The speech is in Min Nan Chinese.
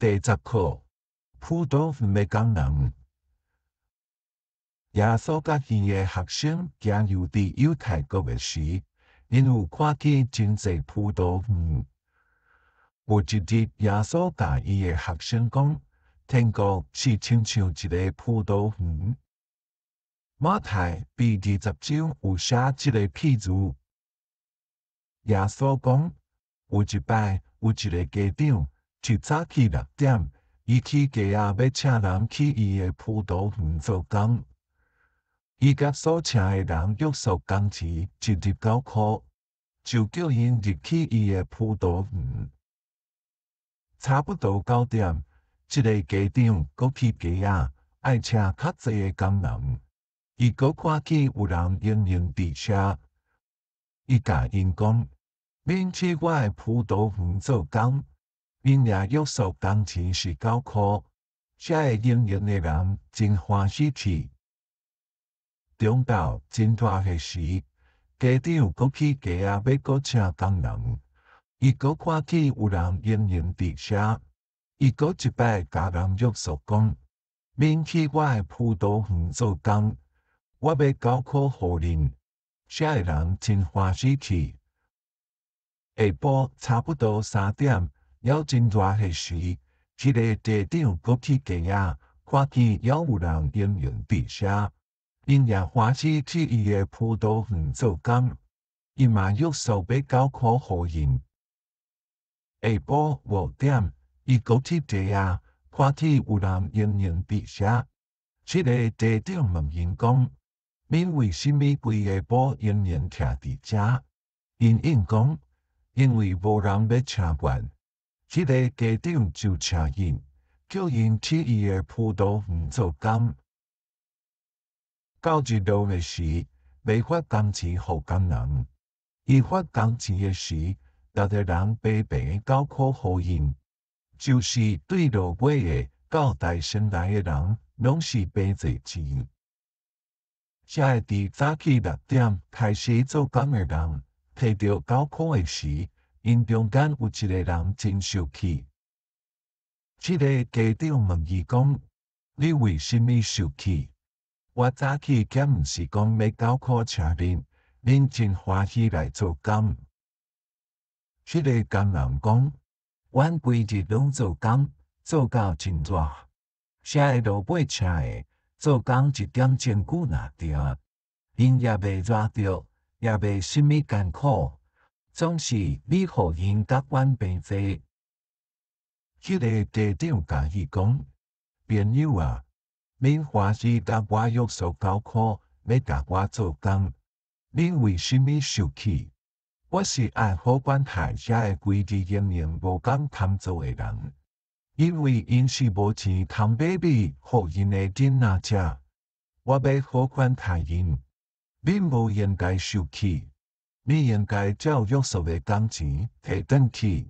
第十課，葡萄園的工人。耶穌佮伊的學生行遊佇猶太國的時，𪜶有看見真濟葡萄園。有一日，耶穌共伊的學生講：天國是親像一个葡萄園。馬太第二十章有寫這個譬喻。耶穌講：有一擺，有一个家長，一早起六點，伊去街仔欲請人去伊的葡萄園做工。伊共所請的人約束工錢一日九箍，就叫𪜶入去伊的葡萄園。差不多九點，這个家長閣去街仔，愛請較濟的工人。伊閣看見有人閒閒佇遮，伊共𪜶講：恁去我的葡萄園做工，𪜶也約束工錢是九箍。遮个閒閒的人真歡喜去。中晝真熱的時，家長閣去街仔欲閣請工人，伊閣看見有人閒閒佇遮，伊閣一擺共人約束講：恁去我的葡萄園做工，我欲九箍予恁。遮个人真歡喜去。下晡差不多三點，猶真熱的時，彼个家長閣去街仔，看見猶有人閒閒佇遮，𪜶也歡喜去伊的葡萄園做工，伊嘛約束欲九箍予𪜶。下晡五點，伊閣去街仔，看見有人閒閒佇遮，這个家長問𪜶講：恁為啥物規下晡閒閒徛佇遮？𪜶應講：因為無人欲請阮。彼个家長就請𪜶，叫𪜶去伊的葡萄園做工。到日落的時，欲發工錢予工人。伊發工錢的時，逐个人平平九箍予𪜶，就是對落尾的到台先來的人，攏是平濟錢。遮个佇早起六點開始做工的人，提著九箍的時，𪜶中間有一个人真受氣。這个家長問伊講：你為啥物受氣？我早起敢毋是講欲九箍請恁，恁真歡喜來做工。彼个工人講：阮規日攏做工，做到真熱。遮个落尾請的，做工一點鐘久若著，𪜶也袂熱著，也袂啥物艱苦，總是你予𪜶佮阮平濟。彼个家長共伊講：朋友啊，恁歡喜共我約束九箍，欲共我做工，恁為啥物受氣？我是愛好款待遮个規日閒閒無工通做的人，因為𪜶是無錢通買米予𪜶的囡仔食，我欲好款待𪜶。恁無應該受氣，你應該照約束的工錢提轉去。